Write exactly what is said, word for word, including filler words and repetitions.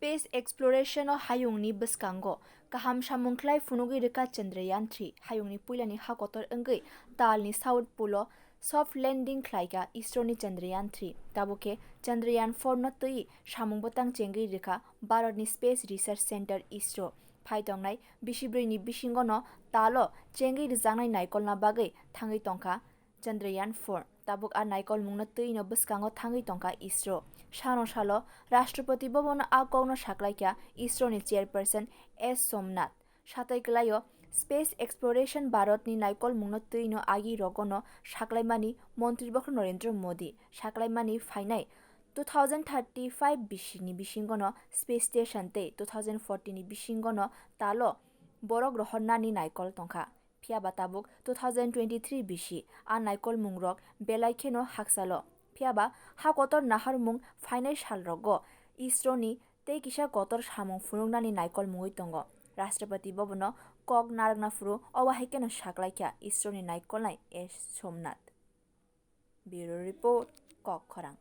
Space exploration o hayungni bwskango kaham samung khlai phunugwi rwkha Chandrayaan three. Hayungni puilani ha kotor wngwi talni South Pole o soft landing khlaikha ISRO ni Chandrayaan three. Tabuk khe Chandrayaan four no twi samung bwtang chengwi rwkha Bharat ni Space Research Centre ISRO. Phai tongnai bisi brwi ni bisingo no talo chengwi rwjaknai naikolna bagwi thangwi tongkha Chandrayaan four. Tabuk a naikolmungno twi no bwskango thangwi tongkha ISRO. Sano salo Rashtrapati Bhavan o a kokno saklaikha ISRO ni chairperson S Somnath. Satai kwlaio Space Exploration Bharat ni naikolmungno twi no agi rogo no saklaimani Montri Bokhorok Narendra Modi. Saklaimani phainai two thousand thirty-five bisi ni bisingo no space station tei two thousand forty ni bisingo no talo borok rohornani naikol tongkha. Phiya ba tabuk two thousand twenty-three bisi a naikolmungrok belai kheno hakchalo. Phiya ba ha kotor naharmung phainai salrogo ISRO ni tei kisa kotor samung phunuknani naikol mungwi tongo. Rashtrapati Bhavan o kok narwkna phuru obo hai kheno saklaikha ISRO ni naikolnai S Somnath. Bureau Report, Kok Khorang.